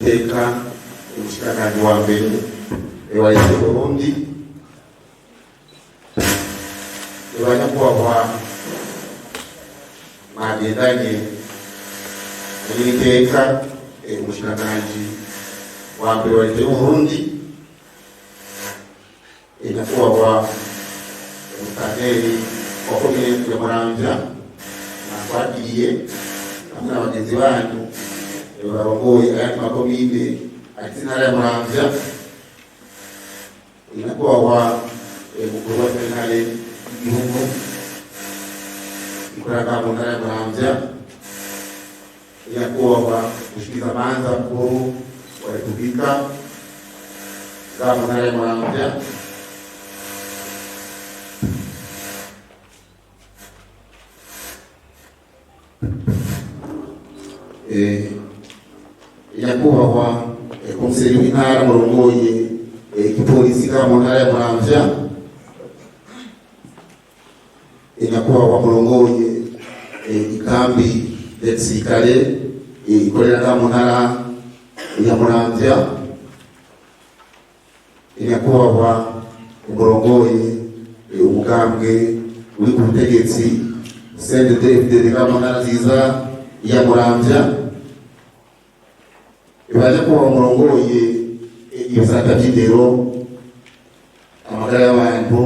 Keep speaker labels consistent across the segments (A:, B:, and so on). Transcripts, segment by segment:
A: Teka umushikiranganji wa mbere wa leta y'Uburundi, banyakubahwa mwagendanye n'iteka umushikiranganji wa mbere wa leta y'Uburundi, nyakubahwa musitanteri wa komine ya Muramvya mwatwakiriye hamwe na bagenzi banyu barongoye ayandi makomine agize intara ya Muramvya, nyakubahwa mukuru wa sentare y'igihugu ikorera mu ntara ya Muramvya, nyakubahwa mushikirizamanza mukuru wa Repubulika ngaha mu ntara ya Muramvya, nyakubahwa komiseri w'intara murongoye igipolisi ngaha mu ntara ya Muramvya, nyakubahwa murongoye ikambi ya gisirikare ikorera ngaha mu ntara ya Muramvya, nyakubahwa murongoye umugambwe uri ku butegetsi CNDD-FDD ngaha mu ntara nziza ya Muramvya, banyakubahwa murongoye ibisata vy'indero, amagara y'abantu,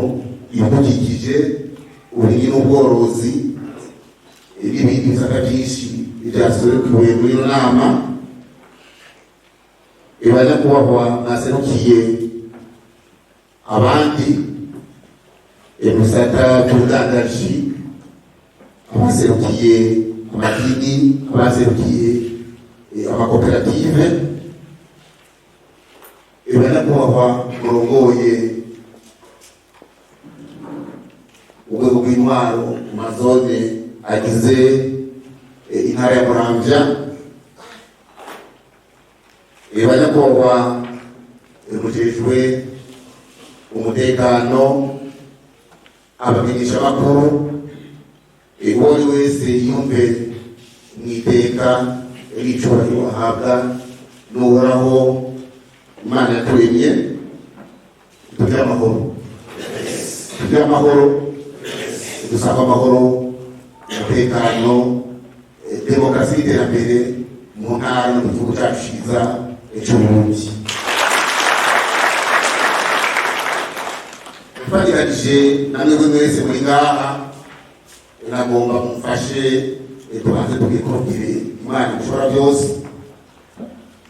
A: ibidukikije, uburimyi n'ubworozi, n'ibindi bisata vyinshi vyaserukiwe muri ino nama, banyakubahwa mwaserukiye abandi mu bisata vy'ubudandaji, abaserukiye amadini, abaserukiye amakoperative, banyakubahwa murongoye urwego rw'intwaro mu mazone agize intara ya Muramvya, banyakubahwa mujejwe umutekano, abamenyeshamakuru, uwo ari wese yumve mw'iteka n'icubahiro ahabwa n'Uhoraho Imana yaturemye. Tugire amahoro, tugire amahoro, dusaba amahoro, umutekano, demokarasi n'iterambere mu ntara no mu gihugu cyacu ciza c'Uburundi. Mfatikanije na mwebwe mwese muri ngaha, nagomba mumfashe tubanze tubikubwire Imana ishobora byose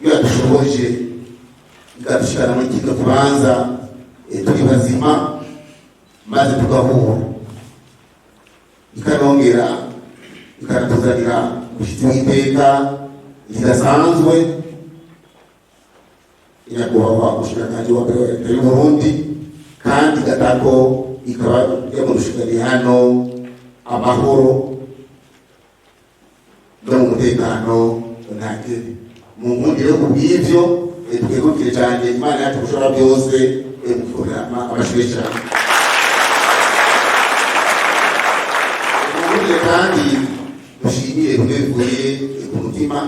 A: iyo yadushoboje ikadushikana muri kino kibanza turi bazima, maze tugahura, ikanongera ikanatuzanira umushyitsi w'iteka kidasanzwe, nyakubahwa umushikiranganji wa mbere wa leta y'Uburundi, kandi gatako ikaba yamudushikaniye hano amahoro no mu mutekano ntangere. Mu nkundire yo kubw'ivyo twegukire cyane Imana yacu gushobora byose, mugikomera amashuri cyane. Mu nkundire kandi dushimire bimwe bivuye ku mutima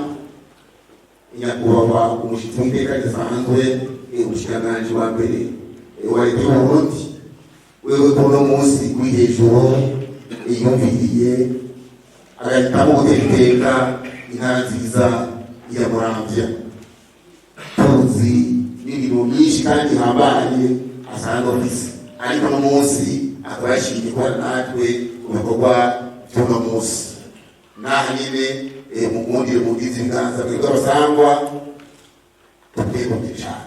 A: nyakubahwa umushyitsi w'iteka ridasanzwe, umushikiranganji wa mbere wa leta y'Uburundi, wewe kuri uno munsi uri hejuru yumviriye agahitamo gutera iteka intara nziza ya Muramvya, tuzi n'imirimo myinshi kandi ihambaye asanzwe afise, ariko uno munsi akaba yashimye kubana natwe mu bikorwa by'uno munsi. Naha nyine mukundire mugize ibiganza mwebwe abasangwa tukegukire cyane.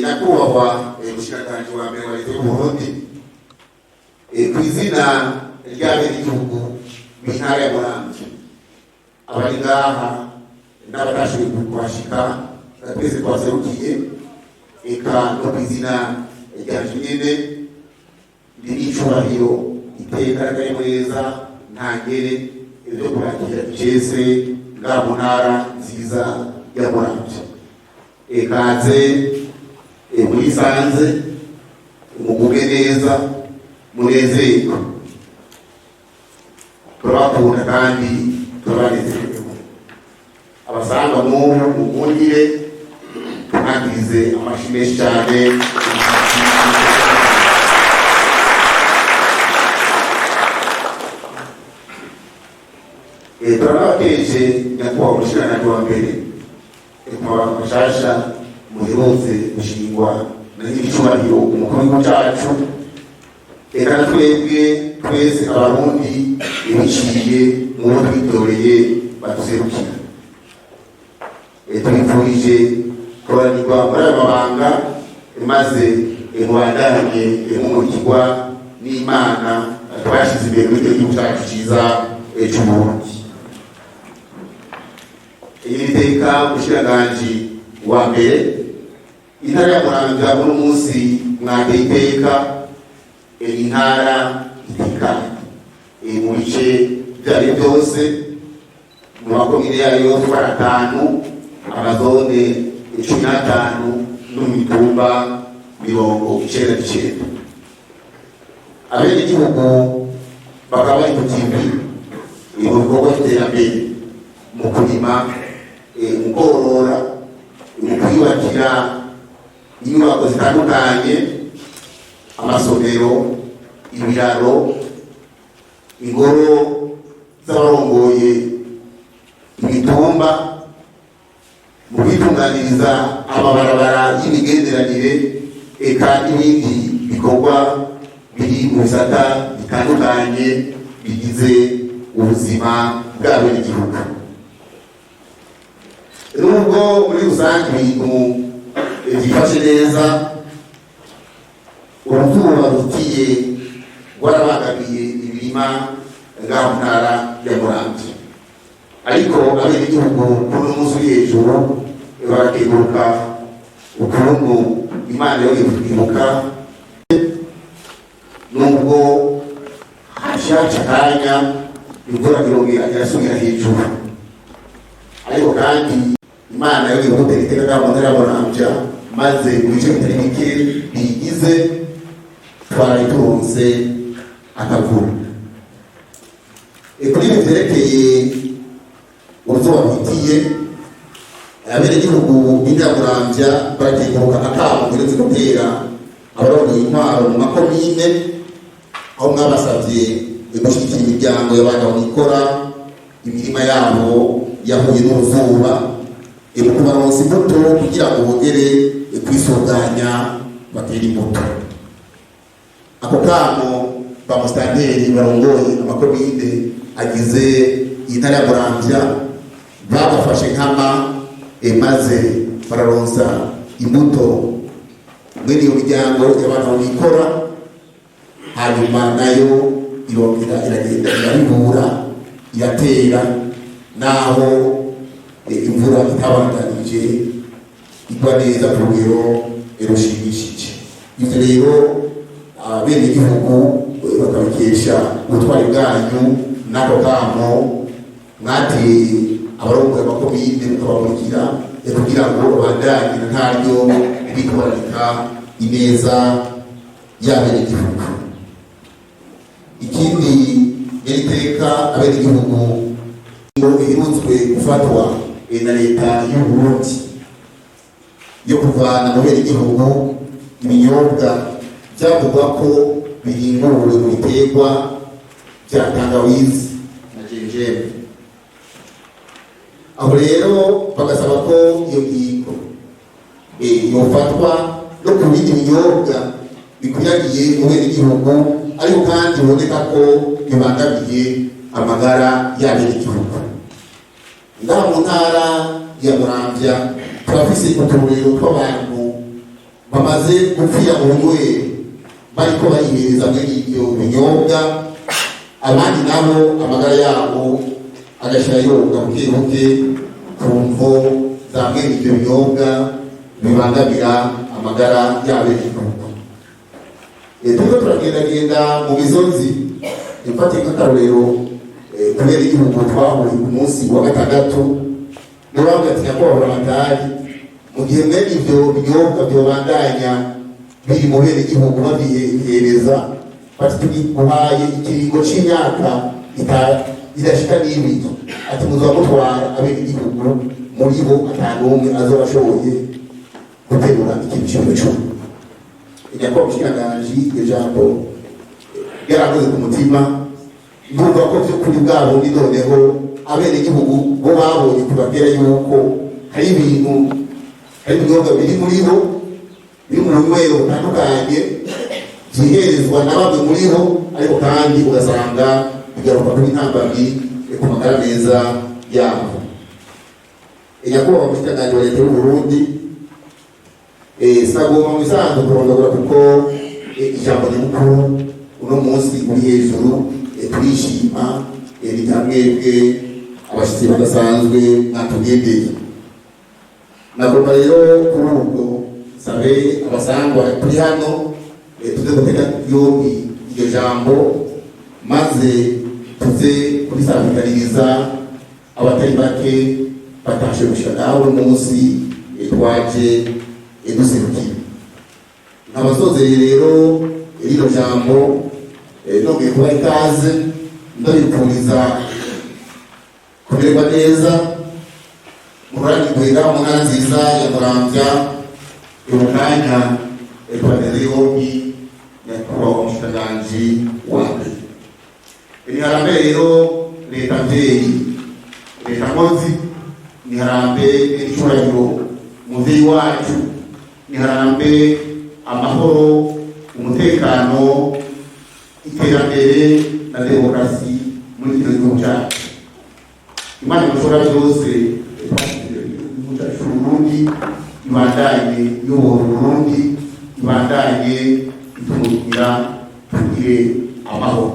A: Nyakubahwa umushikiranganji wa mbere wa leta y'Uburundi, ku izina ry'abenegihugu b'intara ya Muramvya, abari ngaha n'abatashoboye kuhashika twese twaserukiye, eka no ku izina ryanje nyene, ndi n'icubahiro, iteka n'akanyamuneza ntangere ryo kubakira icese ngaha mu ntara nziza ya Muramvya. Ekaze mwisanze, muguge neza, munezerwe. Turabakunda kandi turabanezerewe. Abasanga n'ubu mugundire tumwakirize amashi menshi cyane. Turabakeje nyakubahwa umushikiranganji wa mbere ku mabanga mashasha muherutse gushingwa na nyir'icyubahiro umukuru w'igihugu cacu, eka na twebwe twese Abarundi biciye mu bo twitoreye baduserukira. Tubifurije kuroranirwa muri ayo mabanga, maze mubandanye mumurikirwa n'Imana twashize imbere muri icyo gihugu cyacu cyiza c'Uburundi. Iri iteka umushikiranganji wa mbere, intara ya Muramvya muri munsi mwateye iteka. Intara itekanye mu bice byayo byose, mu makomine yayo yose uko ari atanu, amazone 15 no mu mitumba 99. Abenegihugu bakaba bari ku kivi mu bikorwa by'iterambere, mu kurima, mu korora, mu kwiyubakira inyubako zitandukanye, amasomero, ibiraro, ingoro z'abarongoye imitumba, mu kwitunganiriza amabarabara y'imigenderanire, eka n'ibindi bikorwa biri mu bisata bitandukanye bigize ubuzima bw'abenegihugu. Nubwo muri rusange ibintu byifashe neza, uruzuba rutiye rwarabangamiye imirima ngaho mu ntara ya Muramvya, ariko abenegihugu kuri uno munsi uri hejuru barakenguruka ukuntu Imana yongeye kutwibuka. Nubwo hacaca akanya imvura irongera irasubira hejuru, ariko kandi Imana yongeye kudutera iteka ngaho mu ntara ya Muramvya, maze mu bice bitari bike biyigize twaraye turonse akavura. Kuri ibi vyerekeye uruzuba ruhitiye, abenegihugu b'intara ya Muramvya barakenguruka akamo muherutse gutera abarongoye intwaro mu makomine, aho mwabasavye gushyigikira imiryango y'abantu ikora imirima yabo yahuye n'uruzuba mu kubaronsa imbuto kugira ngo bongere kwisuganya batere imbuto. Ako kamo ba musitanteri barongoye amakomine agize intara ya Muramvya bagafashe nkama, maze bararonsa imbuto mwene iyo miryango y'abantu bikora, hanyuma nayo irongera iragenda irabibura iratera, naho imvura itabandanije igwa neza ku rugero rushimishije. Ivyo rero abenegihugu bakabikesha ubutwari bwanyu n'ako kamo mwateye abarongoye amakomine, mukabamurikira kugira ngo babandanye na ntaryo bitwararika ineza y'abenegihugu. Ikindi, iri teka abenegihugu ngo iherutswe gufatwa na leta y'u Burundi yo kuvana mu benegihugu ibinyobwa byavugwa ko bihinguwe mu biterwa bya tangawizi na gingembre. Aho rero bagasaba ko iyo ngingo yofatwa no ku bindi binyobwa bikwiragiye mu benegihugu, ariko kandi biboneka ko bibangamiye amagara y'abenegihugu. Ngaha mu ntara ya Muramvya turafise uturorero tw'abantu bamaze gupfira mu bunywero bariko barihereza muri ibyo binyobwa, abandi nabo amagara yabo agashira yoga buke buke ku mvo za mwene ibyo binyobwa bibangamira amagara y'abenegihugu. Turiko turagendagenda mu misozi, mfatiye nk'akarorero kubera igihugu twahuye ku munsi wa gatandatu, nibo bavuga ati: "Nyakubahwa Buramatari, mu gihe mwene ivyo binyobwa vyobandanya biri mu bene igihugu babihereza, bati tugiguhaye ikiringo c'imyaka Idashika n'ibiri, ati muzoba mutwara abenegihugu muri bo ata n'umwe azoba ashoboye guterura ikintu c'ibiro 10. Nyakubahwa mushikiranganji, iryo jambo ryarakoze ku mutima. Ndumva ko by'ukuri bwa bundi noneho abenegihugu bo babonye kuva kera yuko hari ibintu, hari ibinyobwa biri muri bo, biri mu bunywero butandukanye, byiherezwa na bamwe muri bo, ariko kandi ugasanga bigaruka kuri intambamyi ku magara meza yabo. Nyakubahwa mushikiranganji wa leta y'u Burundi, sinagomba mu bisanzwe kurondogora kuko ijambo nyamukuru uno munsi uri hejuru, turishima, ni rya mwebwe abashyitsi badasanzwe mwatugendeye. Nagomba rero kuri ubwo sabe abasangwa turi hano, tuze gutega yombi iryo jambo, maze tuze kurisabikaniriza abatari bake batashe gushika ngaho uno munsi, twaje duserukiye. Nkabasozereye rero rino jambo, nongeye kubaha ikaze, ndabifuriza kumererwa neza, mururanirwe ngaho mu ntara nziza ya Muramvya. Uyu kanya tubateze yombi nyakubahwa umushikiranganji wa mbere. Niharambe rero leta mvyeyi, leta nkozi, niharambe n'icubahiro muvyeyi wacu, niharambe amahoro, umutekano, iterambere na demokarasi muri kino gihugu cyacu. Imana ishobora byose igihugu cyacu c'Uburundi, ibandanye iyobora Uburundi, ibandanye itumurikira, tugire amahoro.